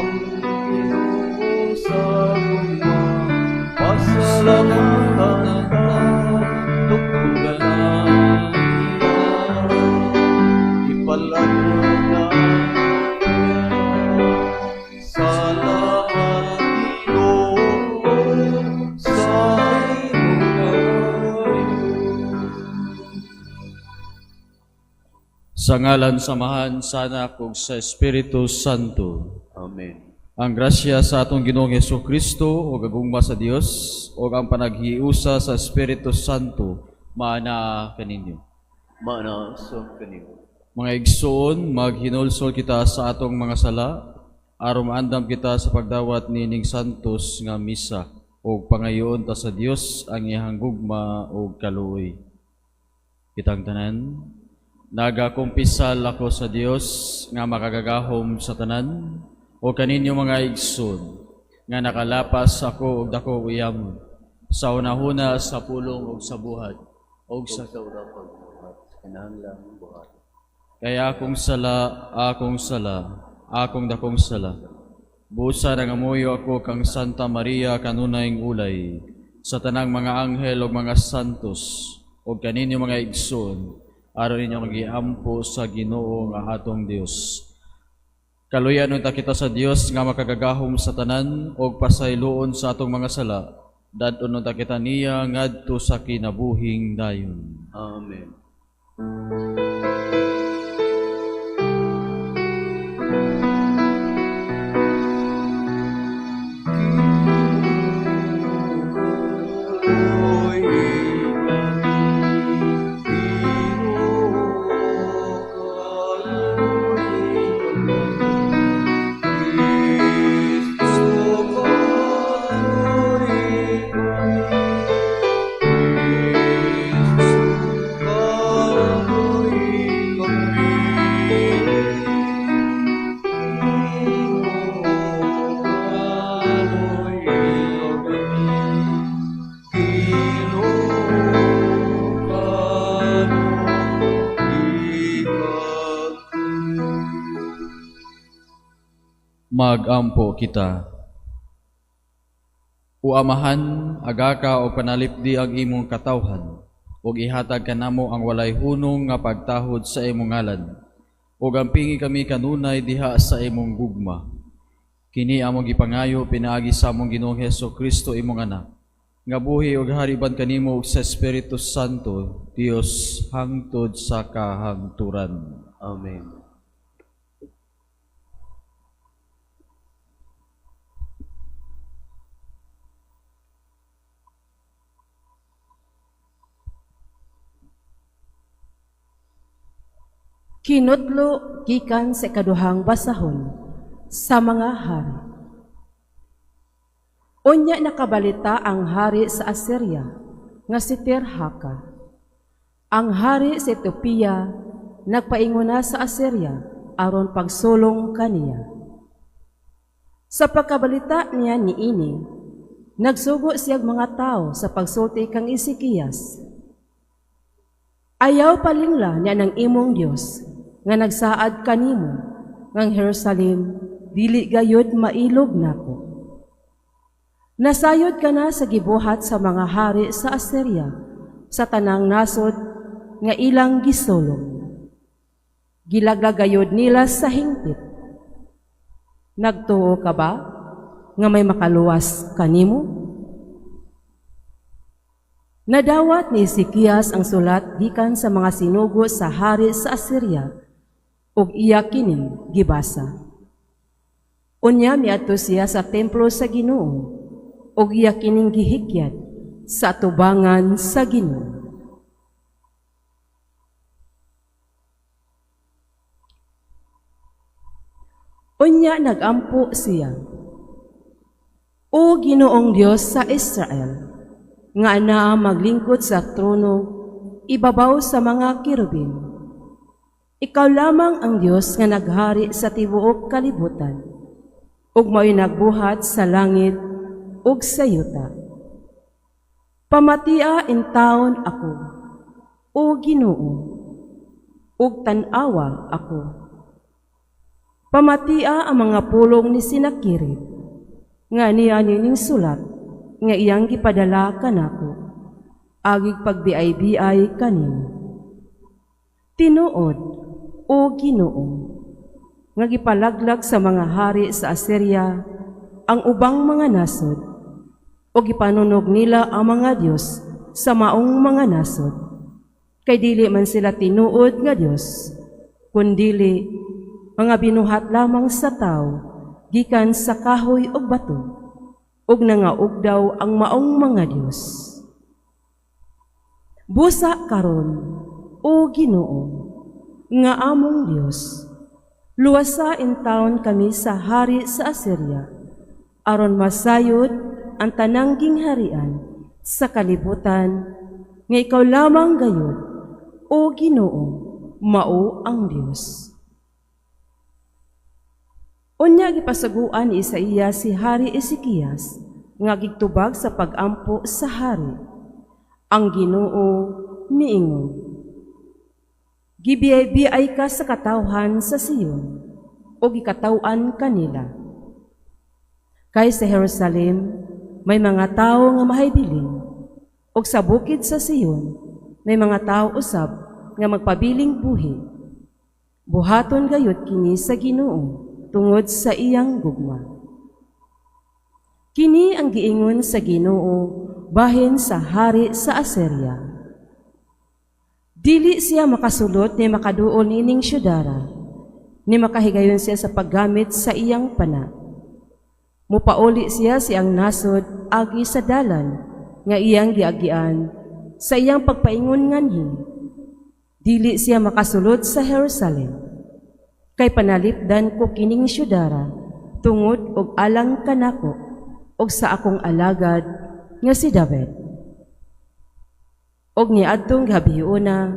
Ang Ginoo sa gugma, pasalamatan ta, tuktugan ang iya, ipalagyo na. Salamat, Ginoo, sa imong kaayo. Sa ngalan sa Amahan, sa Anak ug sa Espiritu Santo. Amen. Ang grasya sa atong Ginoong Hesus Kristo ug ang gugma sa Dios ug ang panaghiusa sa Espiritu Santo maanaa kaninyo. Maana sa kanimo. Mga igsoon, maghinulsol kita sa atong mga sala aron maandam kita sa pagdawat niining santos nga misa ug pangayoon ta sa Dios ang iyang gugma ug kaluoy. Kitang tanan, nagakumpisal ako sa Dios nga makagagahom sa tanan o kaninyo, mga igsoon, nga nakalapas ako og dako uyamon sa hunahuna, sa pulong ug sa buhat ug sa Sa ura pagbuhat, kinahanglang buhat. Kay akong sala, akong sala, akong dakong sala. Busa nangamuyo ako kang Santa Maria, kanunayng ulay, sa tanang mga anghel ug mga santos, ug kaninyo, mga igsoon, aron inyong giampo sa Ginoo nga atong Dios. Kaluyan unta kita sa Dios nga makagagahom sa tanan ug pasayloon sa atong mga sala. Dad-on unta kita niya ngadto sa kinabuhing dayon. Amen. Magampo kita. O Amahan, agaka og panalipdi ang imong katawhan, ug ihatag kanamo ang walay hunong nga pagtahod sa imong ngalan. Ug ampingi kami kanunay diha sa imong gugma. Kini among gipangayo pinaagi sa among Ginoong Hesus Kristo, imong Anak, nga buhi ug hari uban kanimo ug sa Espiritu Santo, Dios, hangtod sa kahangturan. Amen. Kinutlo gikan sa ikaduhang basahon sa mga Hari. Unya nakabalita ang hari sa Assyria nga si Tirhaka. Ang hari sa Ethiopia nagpaingona sa Assyria aron pagsulong kaniya. Sa pagkabalita niya niini, nagsugo siyag mga tao sa pagsulti kang Ezekias. "Ayaw palingla niya ng imong Dios nga nagsaad kanimo ngang Jerusalem dili gayud mailog nako. Nasayod ka na sa gibuhat sa mga hari sa Assyria sa tanang nasod nga ilang gisulong. Gilaglag gayud nila sa hingpit. Nagtuo ka ba nga may makaluwas kanimo?" Nadawat ni Ezekias ang sulat gikan sa mga sinugo sa hari sa Assyria ug iya kining gibasa. Unya miadto siya sa templo sa Ginoo ug iya kining gihikyat sa atubangan sa Ginoo. Unya nagampo siya. "O Ginoong Dios sa Israel, nga anaa maglingkod sa trono ibabaw sa mga kerubin. Ikaw lamang ang Dios nga naghari sa tibuok kalibutan, ug mao'y nagbuhat sa langit ug sa yuta. Pamatia intawon ako, O Ginoo, ug tan-awa ako. Pamatia ang mga pulong ni Sennacherib, nga niya nining sulat nga iyang gipadala kanako, agig pagbiay-biay kanimo. Tinuod, o Ginoo, nga gipalaglag sa mga hari sa Assyria ang ubang mga nasod, o gipanunog nila ang mga Dios sa maong mga nasod. Kay dili man sila tinuod nga Dios, kundili mga binuhat lamang sa tao, gikan sa kahoy ug bato, ug nangaugdaw ang maong mga Dios. Busa karon, o Ginoo, nga among Dios, luwasa intawon kami sa hari sa Assyria, aron masayod ang tanang gingharian sa kalibutan, nga ikaw lamang gayud, o Ginoo, mao ang Dios. Unya gipasuguan ni Isaías si Hari Ezekias nga gigtubag sa pagampo sa hari. Ang Ginoo miingon: Gibiyay-biyay ka sa katawhan sa Sion o gikataw-an kanila. Kay sa Jerusalem may mga tawo nga mahaybilin, ug sa bukid sa Sion may mga tawo usab nga magpabiling buhi. Buhaton gayud kini sa Ginoo tungod sa iyang gugma. Kini ang giingon sa Ginoo bahin sa hari sa Assyria: Dili siya makasulot ni makaduol niining syudara, ni makahigayon siya sa paggamit sa iyang pana. Mupauli siya sa iyang nasod agi sa dalan nga iyang giagian sa iyang pagpaingon nganhi. Dili siya makasulod sa Jerusalem. Kay panalipdan ko kining syudara tungod og alang kanako og sa akong alagad nga si David. Og niadtong gabiuna,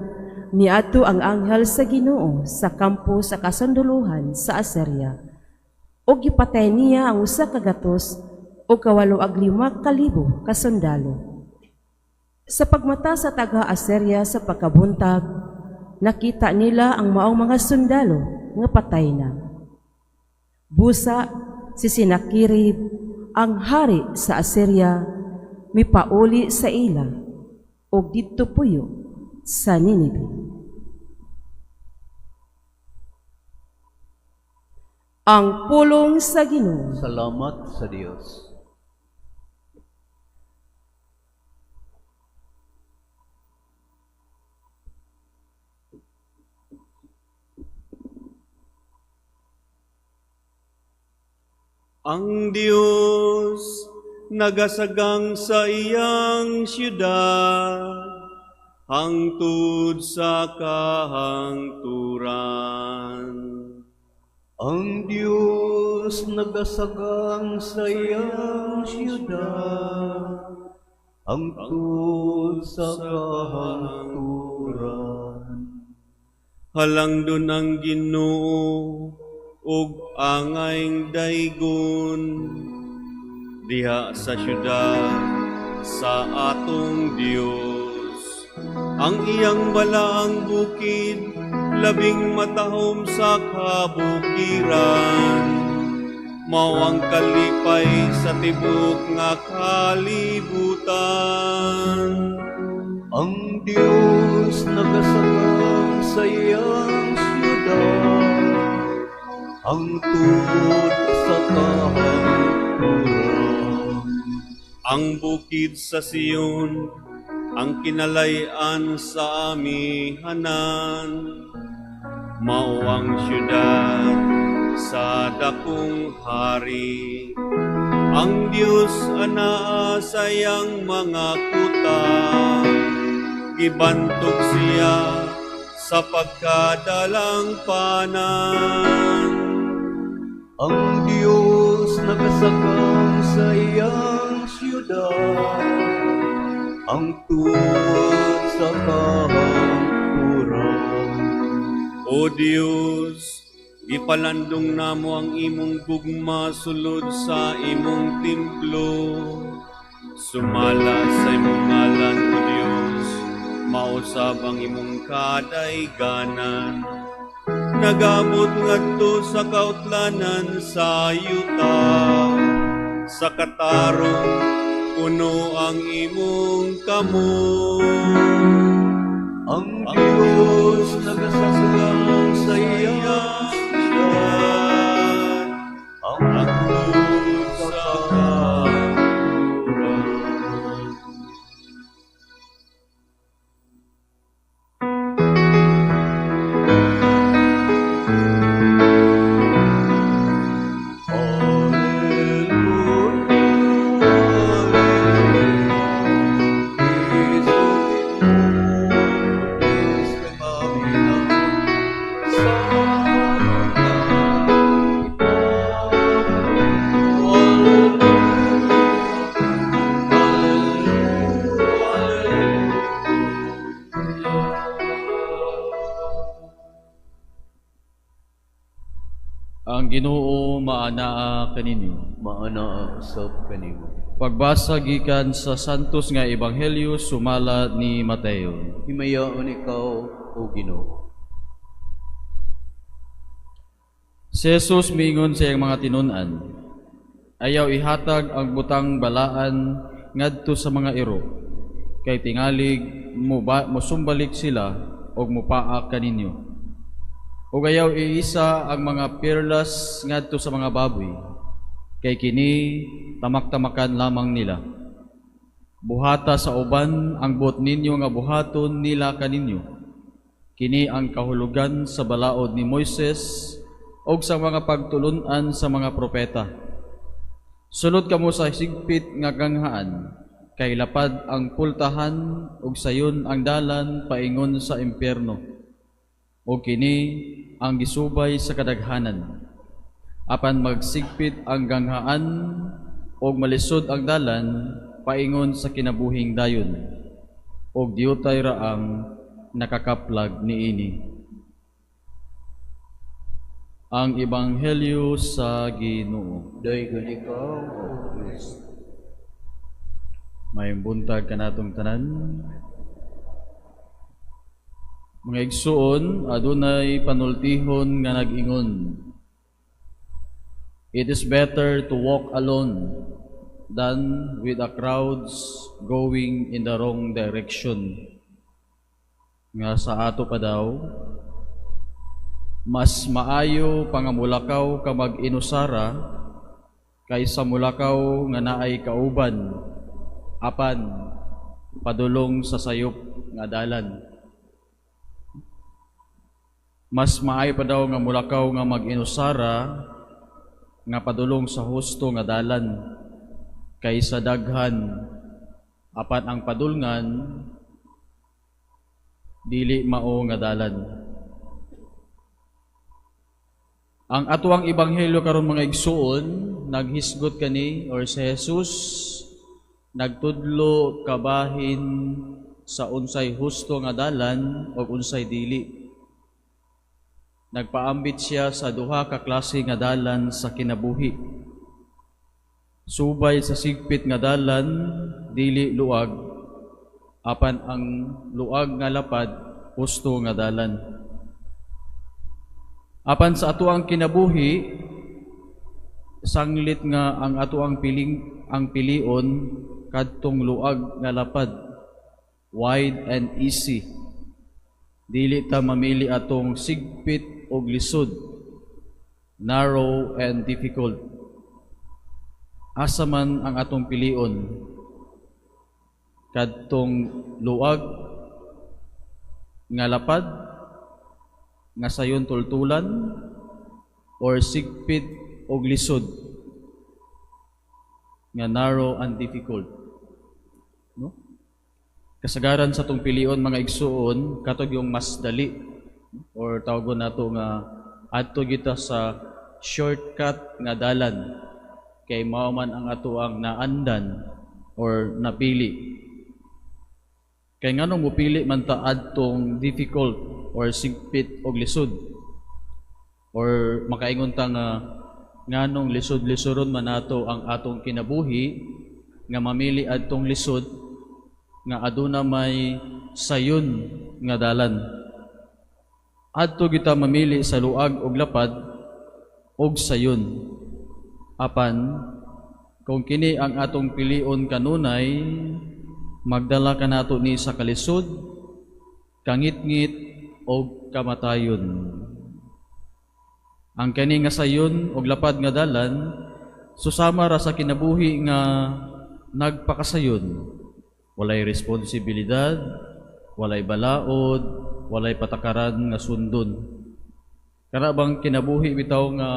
miadto ang anghel sa Ginoo sa kampo sa kasundalohan sa Assyria. Og gipatay niya ang 185,000 ka sundalo. Sa pagmata sa taga Assyria sa pagkabuntag, nakita nila ang maong mga sundalo nga patay na. Busa si Sennacherib, ang hari sa Assyria, mipauli sa ila og didto puyo sa Ninive. Ang pulong sa Ginoo. Salamat sa Dios. Ang Dios nagasagang sa iyang siyudad hangtod sa kahangturan. Ang Dios nagasagang sa iyang siyudad hangtod sa kahangturan. Halangdon ang Ginoo ug angayng daygon diha sa siyudad sa atong Dios. Ang iyang balaang bukid labing matahom sa kabukiran, mao ang kalipay sa tibok nga kalibutan. Ang Dios nagasagang sa iyang siyudad hangtod sa kahangturan. Ang bukid sa Sion, ang kinalay-an sa amihanan, mao ang siyudad sa dakong hari. Ang Dios anaa sa iyang mga kuta, gibantog siya sa pagkadalang panan. Ang Dios nagasagang sa iyang siyudad hangtod sa kahangturan. O Dios, gipalandong namo ang imong gugma sulod sa imong templo. Sumala sa imong ngalan, O Dios, mausab ang imong kadayganan. Nagabot ngadto sa kautlanan sa yuta. Sa katarong puno ang imong kamot. Ang Diyos nagasagang sa iyang siyudad. Ang Hangtod sa kanluran. Ang Ginoo maanaa kaninyo. Maanaa usab kanimo. Pagbasa gikan sa Santos nga Ebanghelyo sumala ni Mateo. Himayaon ikaw, o Ginoo. Si Jesus miingon sa iyang mga tinun-an, ayaw ihatag ang butang balaan ngadto sa mga iro, kay tingalig musumbalik sila og mupaak kaninyo. Ug ayaw iisa ang mga perlas ngadto sa mga baboy, kay kini tamak-tamakan lamang nila. Buhata sa uban ang buot ninyo nga buhaton nila kaninyo. Kini ang kahulugan sa balaod ni Moises og sa mga pagtulun-an sa mga propeta. Sulod kamo sa sigpit nga ganghaan, kay lapad ang pultahan ug sayon ang dalan paingon sa impyerno. O kini ang gisubay sa kadaghanan. Apan magsigpit ang ganghaan og malisod ang dalan paingon sa kinabuhing dayon. Og diutay ra ang nakakaplag niini. Ang Ebanghelyo sa Ginoo. Daygon ikaw, O Kristo. Maayong buntag kanatong tanan. Mga igsuon, adunay panultihon nga nag-ingon. It is better to walk alone than with the crowds going in the wrong direction. Nga sa ato pa daw, mas maayo pangamulakaw ka mag-inusara kaysa mulakaw nga naay kauban apan padulong sa sayop nga dalan. Mas maayo pa daw nga mulakaw nga mag-inusara nga padulong sa husto nga dalan kaysa daghan apan ang padulngan dili mao nga dalan. Ang atuang ebanghelyo karon mga igsuon, naghisgot kani or si Jesus nagtudlo kabahin sa unsay husto nga dalan og unsay dili. Nagpaambit siya sa duha ka klase nga dalan sa kinabuhi. Subay sa sigpit nga dalan, dili luag, apan ang luag nga lapad, husto nga dalan. Apan sa atuang kinabuhi, sanglit nga ang atuang piling ang pilion kadtong luag nga lapad, wide and easy. Dili ta mamili atong sigpit og lisod, narrow and difficult. Asa man ang atong pilion, kadtong luag nga lapad nga sayon tultulan, or sigpit og lisod nga narrow and difficult, no? Kasagaran sa tong pilion mga igsuon, katog yung mas dali, or tawagon nato nga adto kita sa shortcut nga dalan kay mao man ang ato ang naandan or napili. Kay nganong mopili man ta adtong difficult or sigpit og lisod, or makaingon ta nga nganong lisod-lisoron man nato ang atong kinabuhi nga mamili adtong lisod nga aduna may sayon nga dalan. Adto kita mamili sa luag og lapad og sayon. Apan kung kini ang atong pilion kanunay, magdala kanato ni sa kalisod, kangitngit og kamatayon. Ang kani nga sayon og lapad nga dalan susama ra sa kinabuhi nga nagpakasayon. Walay responsibilidad, walay balaod, walay patakaran nga sundon. Kana bang kinabuhi bitaw nga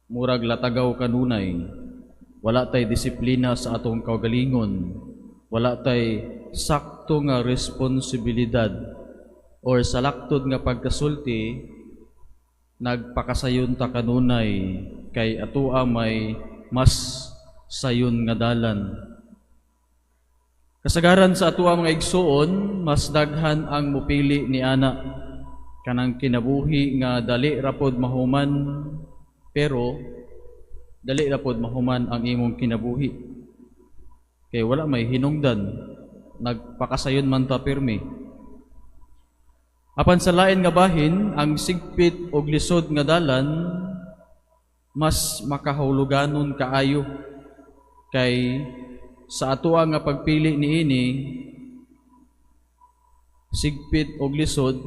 murag latagaw kanunay, wala tay disiplina sa atong kaugalingon, wala tay sakto nga responsibilidad or salaktod nga pagkasulti, nagpakasayon ta kanunay kay atoa may mas sayon nga dalan. Kasagaran sa atoa mga igsuon, mas daghan ang mupili ni ana kanang kinabuhi nga dali ra pod mahuman, pero dali ra pod mahuman ang imong kinabuhi. Kay wala may hinungdan, nagpakasayon man ta pirmi. Apan sa lain nga bahin, ang sigpit og lisod nga dalan mas makahuluganon kaayo kay sa atoa nga pagpili niini, sigpit og lisod,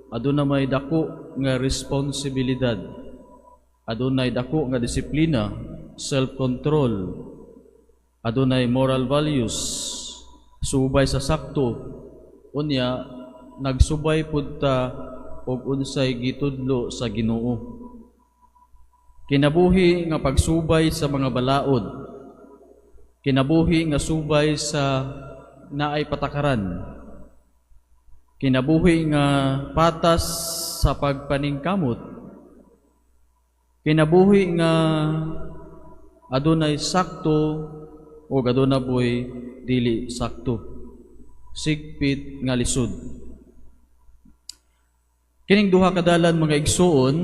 aduna may dako nga responsibilidad, adunay dako nga disiplina, self-control, adunay moral values, subay sa sakto, unya nagsubay pud ta og unsay gitudlo sa Ginoo. Kinabuhi nga pagsubay sa mga balaod, kinabuhi nga subay sa naay patakaran, kinabuhi nga patas sa pagpaningkamot, kinabuhi nga adunay sakto o aduna poy dili sakto, sigpit nga lisod. Kining duha ka dalan mga igsuon,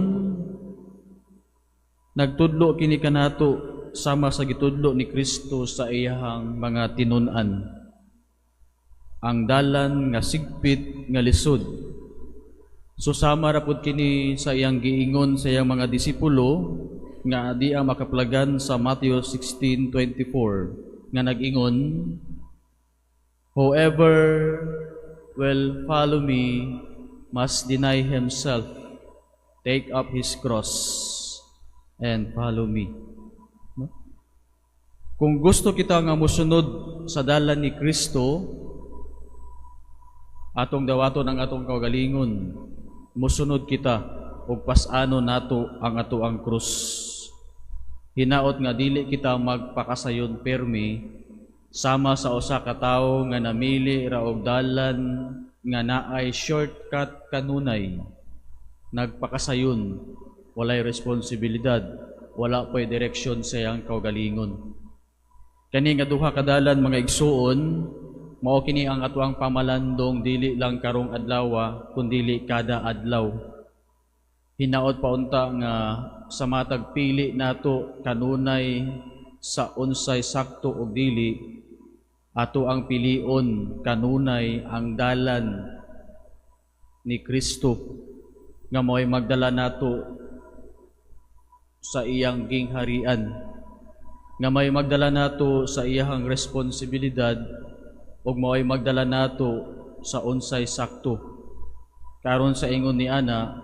nagtudlo kini kanato sama sa gitudlo ni Kristo sa iyahang mga tinun-an. Ang dalan nga sigpit nga lisod. Susama ra pud kini sa iyang giingon sa iyang mga disipulo nga di ang makaplagan sa Matthew 16:24 nga nag-ingon, "Whoever will follow me must deny himself, take up his cross, and follow me." No? Kung gusto kita nga mosunod sa dalan ni Kristo, atong dawaton ang atong kaugalingon, mosunod kita ug pas-ano nato ang atoang krus. Hinaot nga dili kita magpakasayon permi sama sa usa ka tawo nga namili ra og dalan nga naay shortcut kanunay, nagpakasayon, walay responsibilidad, wala po'y direksyon sa iyang kaugalingon. Kani nga duha ka dalan mga igsuon, mao kini ang atoang pamalandong dili lang karong adlaw, kundili kada adlaw. Hinaot pa unta nga sa matag pili nato kanunay sa unsay sakto og dili, ato ang pilion kanunay ang dalan ni Kristo nga mao'y magdala nato sa iyang gingharian, nga may magdala nato sa iyang responsibilidad ug mao'y magdala nato sa unsay sakto. Karon sa ingon ni ana,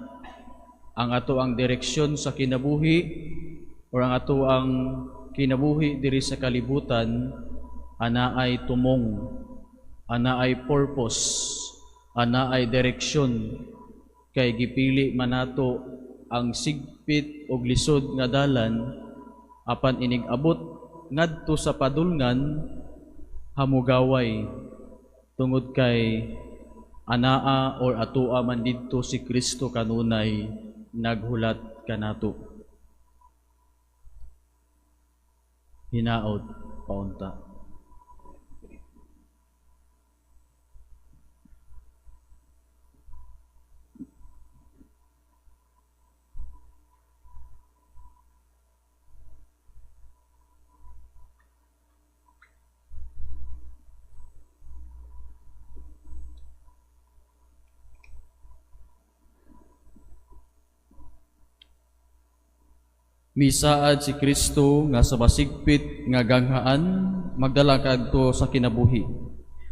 ang ato ang direksyon sa kinabuhi or ang ato ang kinabuhi diri sa kalibutan ana ay tumong, ana ay purpose, ana ay direksyon, kay gipili man nato ang sigpit og lisod nga dalan, apan inig abot ngadto sa padulngan hamugaway tungod kay anaa or atoa man didto si Kristo kanunay naghulat kanato. Hinaot paunta. Misaad si Kristo nga sa masigpit nga ganghaan magdala kadto sa kinabuhi.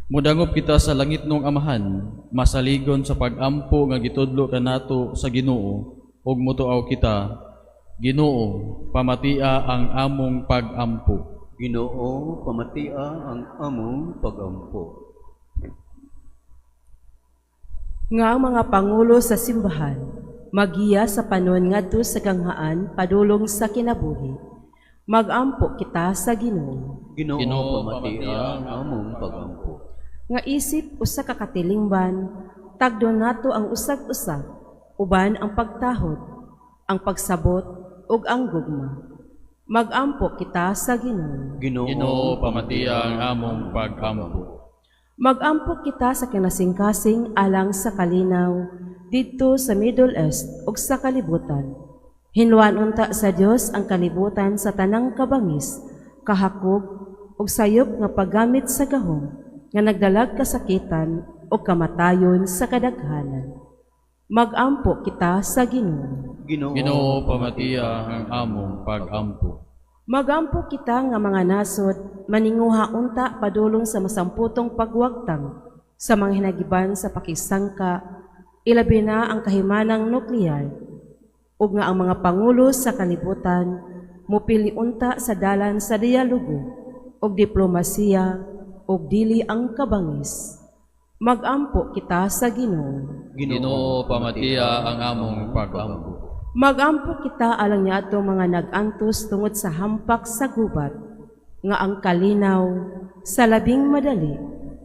Mudangop kita sa langitnong Amahan, masaligon sa pagampo nga gitudlo kanato sa Ginoo ug motuaw kita. Ginoo, pamatia ang among pagampo. Ginoo, pamatia ang among pagampo. Nga ang mga pangulo sa simbahan magiya sa panon ngadto sa ganghaan padulong sa kinabuhi. Magampo kita sa Ginoo. Ginoo, Ginoo, pamatia ang among pagampo. Nga isip usa ka katilingban, tagdo nato ang usag-usa uban ang pagtahod, ang pagsabot ug ang gugma. Magampo kita sa Ginoo. Ginoo, Ginoo, pamatia ang among pagampo. Magampo kita sa kinasingkasing alang sa kalinaw didto sa Middle East ug sa kalibutan. Hinluan unta sa Dios ang kalibutan sa tanang kabangis, kahakog ug sayop nga paggamit sa gahom nga nagdalag kasakitan ug kamatayon sa kadaghanan. Magampo kita sa Ginoo. Ginoo, Ginoo, pamatia ang among pagampo. Magampo kita nga mga nasod, maninguha unta padulong sa masamputong pagwagtang sa mga hinagiban sa pakisangka, ilabi na ang kahimanang nuklear, ug nga ang mga pangulo sa kalibutan mupili unta sa dalan sa dialogo ug diplomasiya ug dili ang kabangis. Magampo kita sa Ginoo. Ginoo, pamatia ang among pagampo. Magampo kita alang niadtong mga nag-antos tungod sa hampak sa gubat, nga ang kalinaw sa labing madali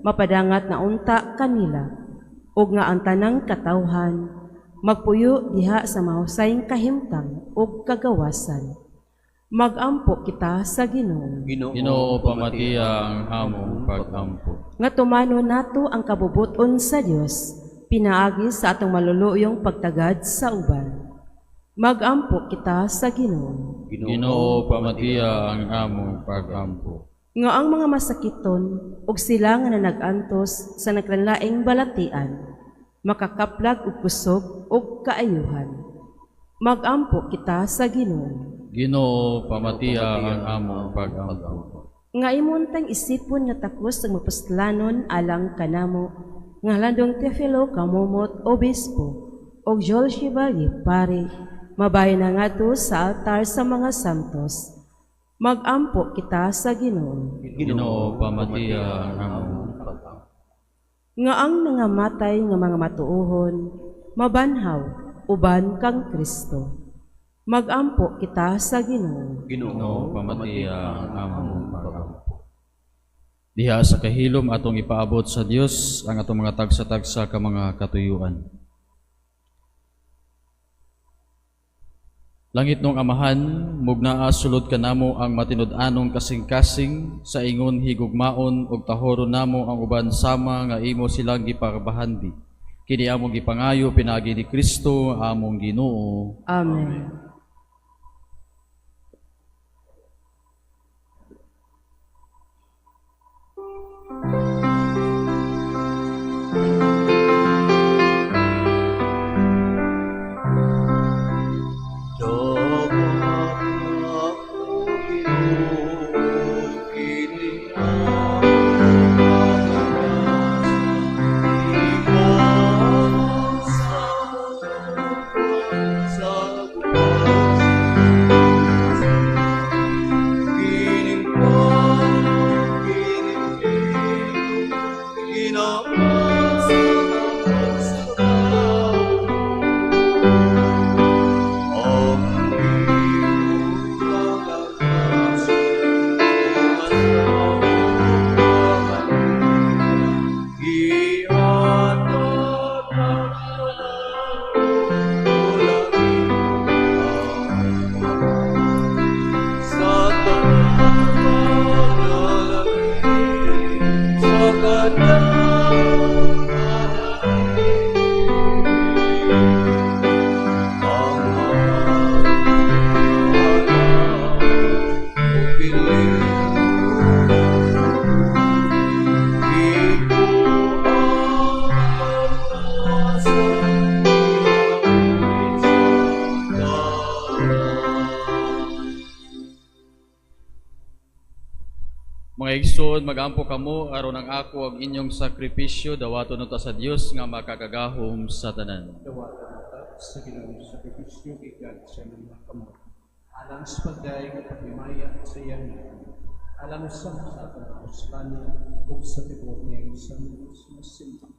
mapadangat na unta kanila, ug nga ang tanang katawhan magpuyo diha sa mahusayng kahimtang ug kagawasan. Magampo kita sa Ginoo. Ginoo, Ginoo, pamatia ang among pagampo. Nga tumano nato ang kabubuton sa Dios pinaagi sa atong maluluyong pagtagad sa uban. Magampo kita sa Ginoo. Ginoo, pamatia ang among pagampo. Nga ang mga masakiton ug sila nga nanagantos sa naglanlaing balatian makakaplag og kusog ug kaayuhan. Magampo kita sa Ginoo. Ginoo, pamatia ang among pagampo. Nga imuntang isipon nga takos ang mapuslanon alang kanamo nga landong Teofilo Camomot Obispo ug Joel Chevalier Pare mabahin na ngadto sa altar sa mga santos. Magampo kita sa Ginoo. Ginoo, pamatia ang among pagampo. Nga ang nangamatay nga mga matuohon mabanhaw uban kang Kristo. Magampo kita sa Ginoo. Ginoo, pamatia ang among pagampo. Diha sa kahilom atong ipaabot sa Dios ang atong mga tagsa-tagsa ka mga katuyuan. Langit nung Amahan, mugnaa sulod kanamo ang matinud-anong kasing-kasing sa ingon higugmaon ug tahoron namo ang uban sama nga imo silang giparbahandi. Kini among gipangayo pinaagi ni Kristo among Ginoo. Amen. Sa Mga igsoon, magampo kamo aron ang ako ug inyong sakripisyo dawaton unta sa Dios nga makakagahom sa tanan. Dawatan unta sa Ginoo sakripisyo gikan sa imong mga kamot, alang sa pagdayeg ug paghimaya sa iyang ngalan, alang usab sa atong kapuslanan ug sa tibuok niyang santos nga simbahan.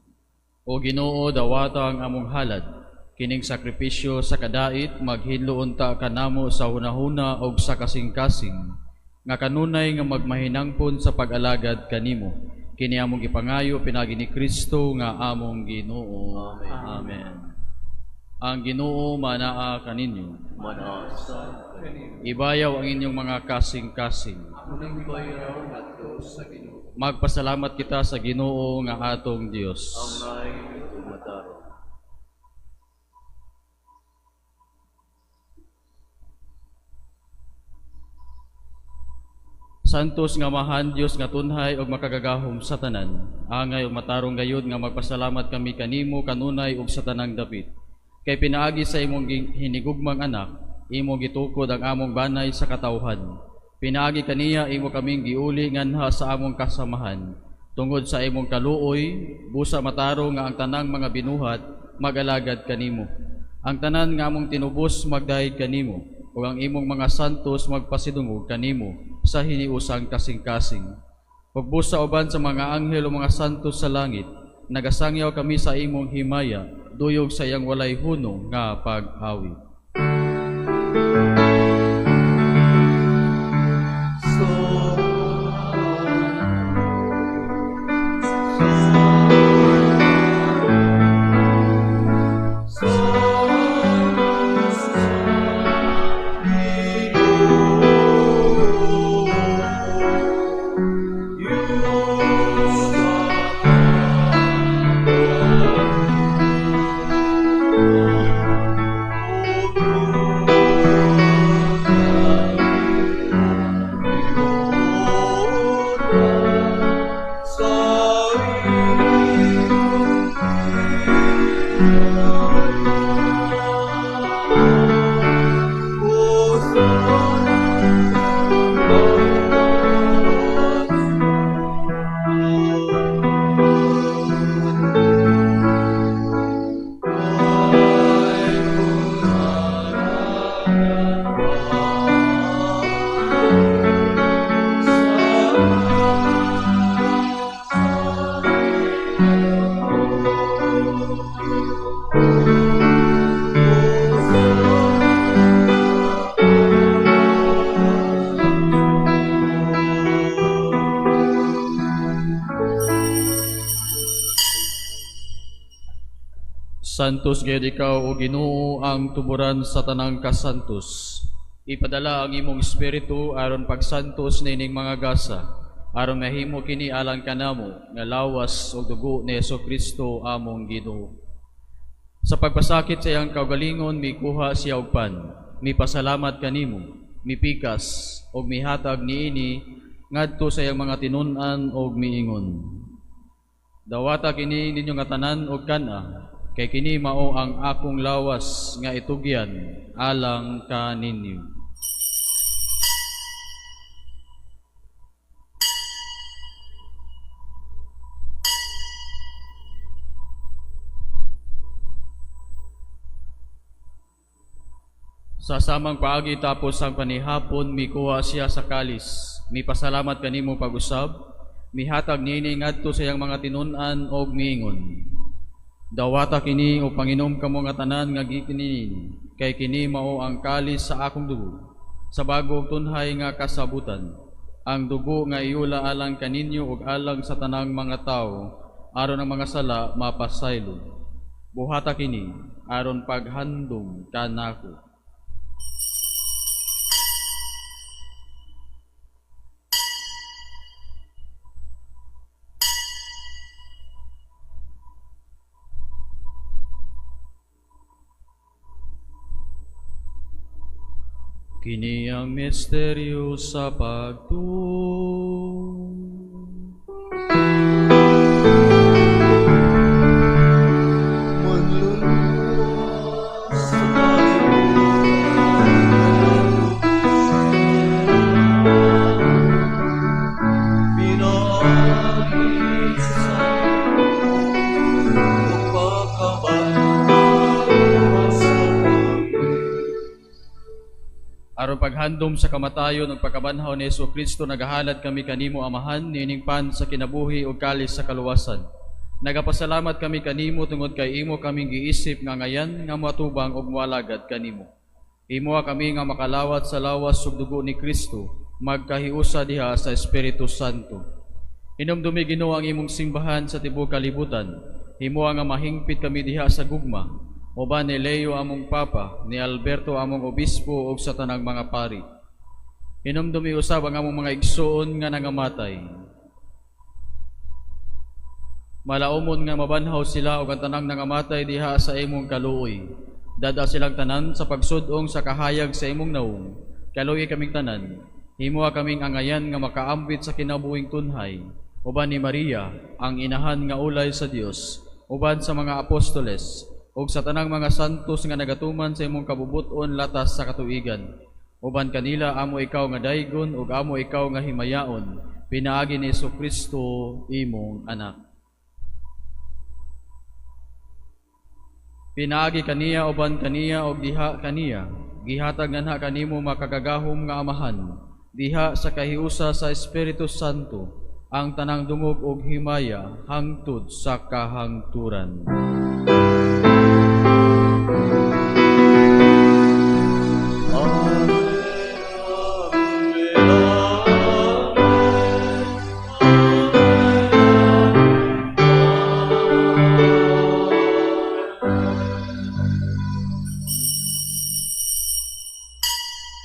O Ginoo, dawata ang among halad. Kining sakripisyo sa kadait maghinlo unta kanamo sa hunahuna ug sa kasing-kasing nga kanunay nga magmahinangpon sa pag-alagad kanimo. Kini among gipangayo pinaagi ni Kristo nga among Ginoo. Amen. Amen. Ang Ginoo manaa kaninyo. Manaa sad Ibayaw ang inyong mga kasing-kasing. Amo nang ibayaw ngadto sa Ginoo. Magpasalamat kita sa Ginoo nga atong Dios. Angay ug matarong. Santos nga Amahan, Dios nga tunhay ug makagagahom sa tanan. Angay ug matarong gayud nga magpasalamat kami kanimo kanunay ug sa tanang dapit. Kay pinaagi sa imong hinigugmang anak, imo gitukod ang among banay sa katawhan. Pinaagi kaniya imo kaming giuli nganha sa among kasamahan. Tungod sa imong kaluoy, busa matarong nga ang tanang mga binuhat mag-alagad kanimo. Ang tanan nga among tinubos magdayeg kanimo, ug ang imong mga santos magpasidungog kanimo sa hiniusang kasing-kasing. Ug busa uban sa mga anghel o mga santos sa langit, nagasangyaw kami sa imong himaya, duyog sa iyang walay hunong nga pag-awit. Santos gayud ikaw, o Ginoo, ang tuburan sa tanang kasantos. Ipadala ang imong espiritu aron pagsantos niining mga gasa, aron mahimo kini alang kanamo nga lawas ug dugo ni Hesukristo among Ginoo. Sa pagpasakit sa iyang kaugalingon, mikuha siya og pan, mipasalamat kanimo, mipikas ug mihatag niini ngadto sa iyang mga tinun-an og miingon: "Dawata kini ninyo nga tanan og kan-a, kay kini mao ang akong lawas nga itugyan alang kaninyo." Sa samang paagi tapos ang panihapon, mikuha siya sa kalis, mipasalamat kanimo pag-usab, mihatag niini ngadto sa iyang mga tinun-an og miingon: "Dawata kini o panginom kamo nga tanan nga gikan niini, kay kini mao ang kalis sa akong dugo, sa bag-o ug tunhay nga kasabutan, ang dugo nga iula alang kaninyo ug alang sa tanang mga tawo, aron ang mga sala mapasaylo. Buhata kini aron paghandom kanako." Kini ang misteryo sa pagtuo. Manluluwas sa kalibutan, paghandom sa kamatayon ug pagkabanhaw ni Hesukristo, nagahalad kami kanimo, Amahan, niining pan sa kinabuhi ug kalis sa kaluwasan. Nagapasalamat kami kanimo tungod kay imo kaming giisip nga ngayan nga moatubang ug moalagad kanimo. Himoa kami nga makalawat sa lawas ug dugo ni Kristo, magkahiusa diha sa Espiritu Santo. Hinumdumi, Ginoo, ang imong simbahan sa tibuok kalibutan. Himoa nga mahingpit kami diha sa gugma, uban ni Leo among Papa, ni Alberto among Obispo ug sa tanang mga pari. Hinumdumi usab ang among mga igsoon nga nangamatay. Malaumon nga mabanhaw sila ug ang tanang nangamatay diha sa imong kaluoy. Dad-a silang tanan sa pagsud-ong sa kahayag sa imong nawong. Kaluoyi kaming tanan. Himoa kaming angayan nga makaambit sa kinabuhing tunhay. Uban ni Maria, ang inahan nga ulay sa Dios, uban sa mga apostoles, ug sa tanang mga santos nga nagatuman sa imong kabubut-on latas sa katuigan. Uban kanila amo ikaw nga daygon ug amo ikaw nga himayaon, pinaagi ni Hesukristo imong anak. Pinaagi kaniya, uban kaniya ug diha kaniya, gihatag nganha kanimo makagagahom nga Amahan, diha sa kahiusa sa Espiritu Santo, ang tanang dungog ug himaya hangtod sa kahangturan.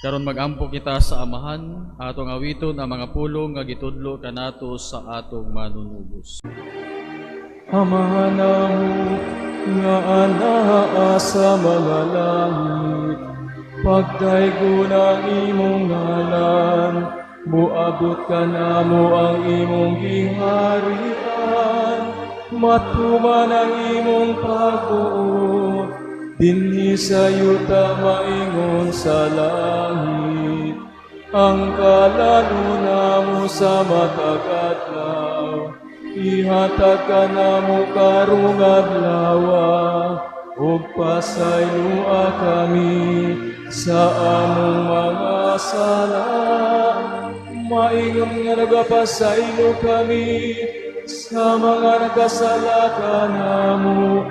Karon magampo kita sa Amahan, atong awiton ang mga pulong nga gitudlo kanato sa atong manunubos. Amahan namo nga anaa sa mga langit, pagdaygon ang imong ngalan, moabot kanamo ang imong giharian, matuman ang imong pagbuot, dinhi sa yuta maingon sa langit. Ang kalalo namo sa matag adlaw, ihatag kanamo karong adlaw, ug pasayloa kami sa among mga sala, maingon nga nagapasaylo kami sa mga nagkasala kanamo,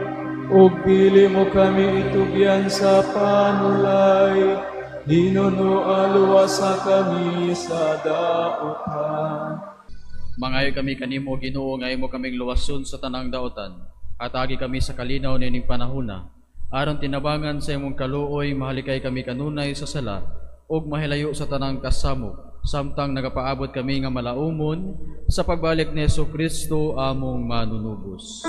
ug dili mo kami itugyan sa panulay, hinunoa luwasa kami sa daotan. Mangayo kami kanimo, Ginoo, nga imo kaming luwason sa tanang daotan. Atagi kami sa kalinaw nining panahona, aron tinabangan sa imong kaluoy, mahalikay kami kanunay sa sala ug mahilayo sa tanang kasamok, samtang nagapaabot kami nga malaumon sa pagbalik ni Hesukristo among manunubos.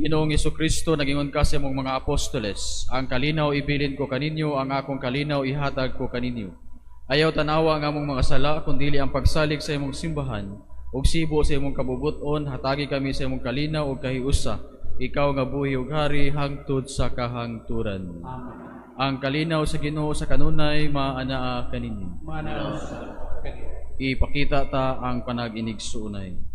Ginoong Hesukristo, nagingon ka sa imong mga apostoles, ang kalinaw ibilin ko kaninyo, ang akong kalinaw ihatag ko kaninyo. Ayaw tanawa ang among mga sala, kundili ang pagsalig sa imong simbahan, ug sibo sa imong kabubuton, hatagi kami sa imong kalinaw ug kahiusa. Ikaw nga buhi ug hari hangtod sa kahangturan. Amen. Ang kalinaw sa Ginoo sa kanunay maanaa kaninyo. Maanaa sa kaninyo. Ipakita ta ang panag-inigsuonay.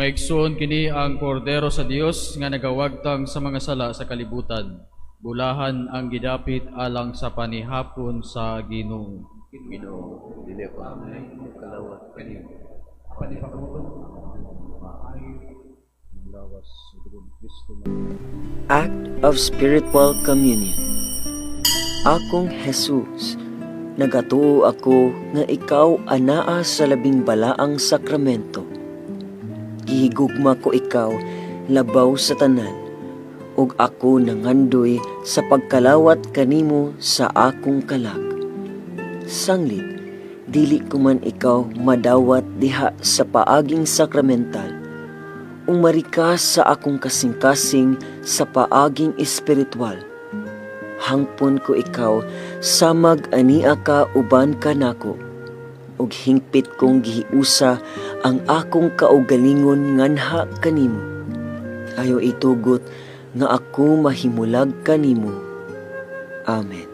Mga igsoon, kini ang kordero sa Dios nga nagawagtang sa mga sala sa kalibutan. Bulahan ang gidapit alang sa panihapon sa Ginoo. Ginoo, dili ako angay kalawat Kanimo. Apan ipakabot maayo ang lawas sa dugo ni Kristo. Act of Spiritual Communion. Akong Jesus, nagatuo ako nga ikaw anaa sa labing balaang sakramento. Gihigugma ko ikaw labaw sa tanan, ug ako nangandoy sa pagkalawat kanimo sa akong kalag. Sanglit, dili ko man ikaw madawat diha sa paaging sakramental. Umari ka sa akong kasing-kasing sa paaging espiritual. Hangpon ko ikaw samag ania ka uban kanako, ug hingpit kong gihiusa ang akong kaugalingon nganha kanimo. Ayaw itugot nga ako mahimulag kanimo. Amen.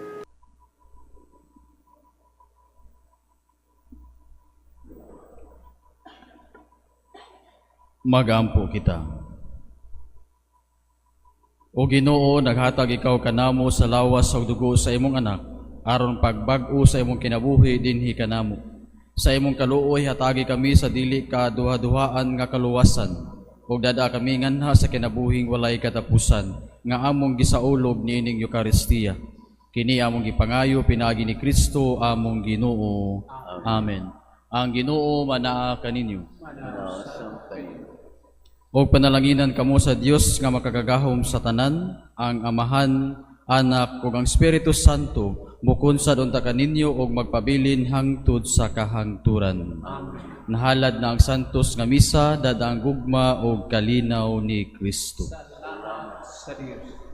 Magampo kita. O Ginoo, naghatag ikaw kanamo sa lawas ug dugo sa imong anak, aron pagbag-o sa imong kinabuhi dinhi kanamo. Sa imong kaluoy hatagi kami sa dili ka duha-duhaan nga kaluwasan, ug dad-a kami nganha sa kinabuhing walay katapusan nga among gisaulog niining Eukaristiya. Kini among gipangayo pinaagi ni Kristo among Ginoo. Amen. Ang Ginoo manaa kaninyo. Manaa kanimo. Og panalanginan kamo sa Dios nga makagagahom sa tanan, ang Amahan, Anak ug ang Espiritu Santo, mukunsad unta kaninyo ug magpabilin hangtod sa kahangturan. Amen. Nahalad na ang santos nga misa, dad-a ang gugma ug kalinaw ni Kristo. Salamat sa Dios.